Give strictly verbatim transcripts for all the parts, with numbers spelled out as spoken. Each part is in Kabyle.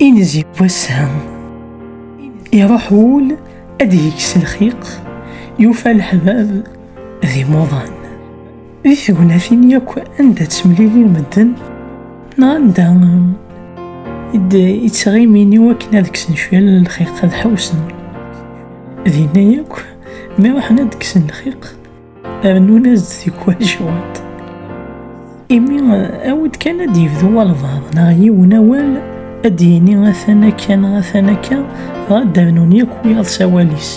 Inzi n wass-a, iruḥ wul ad yekkes lxiq, yufa leḥbab d imuḍan. Di tegnatin yakk anda ttemlilin medden, neɣ anda, um, i d-, i ttɣimin i wakken ad kksen cwiya n lxiq, ad ḥewsen. Dinna yakk, mi ruḥen ad kksen lxiq, rnun-as-d tikwal cwiṭ. Imi, eh, awi-d kan ad d-yebdu walbeɛḍ neɣ yiwen awal, ad d-yini atan akka neɣ atan akka, dɣa ad d-rnun yakk wiyaḍ s awal-is.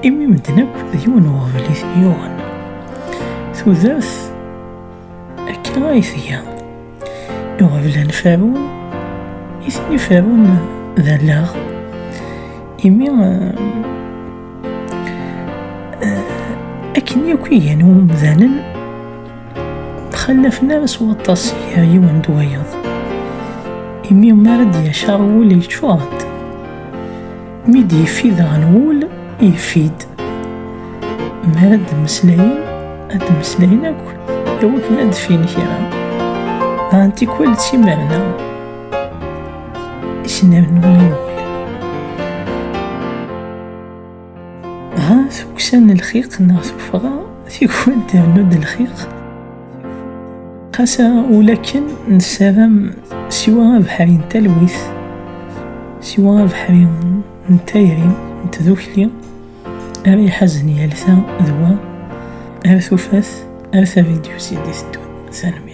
Imi medden akk d yiwen uɣbel i ten-yuɣen. Tudert akka ay tga. Iɣeblan ferrun, i ten-iferrun d allaɣ. Imi, eh, eh, akken yakk i gan wemdanen, ur mxallafen ara s waṭas gar yiwen d wayeḍ. Imi mi ara d-yacaṛ wul yeččuṛ-d. Mi d-yeffi daɣen wul, yeffi-d. Mi ara d-mmeslayen, ad d-mmeslayen akk, i wakken ad d-ffin kra. Daɣen tikwal d timerna i sen-rennun i wul. Dɣa tukksa n lxiq neɣ tuffɣa, tikwal d-rnu-d lxiq. Xas ulakken nessaram siwa abeḥri n talwit, siwa abeḥri n tayri, n tdukli, ara iḥazen yal ta d wa, ar tufat, ar tavidyut i d-iteddun. Tanemmirt.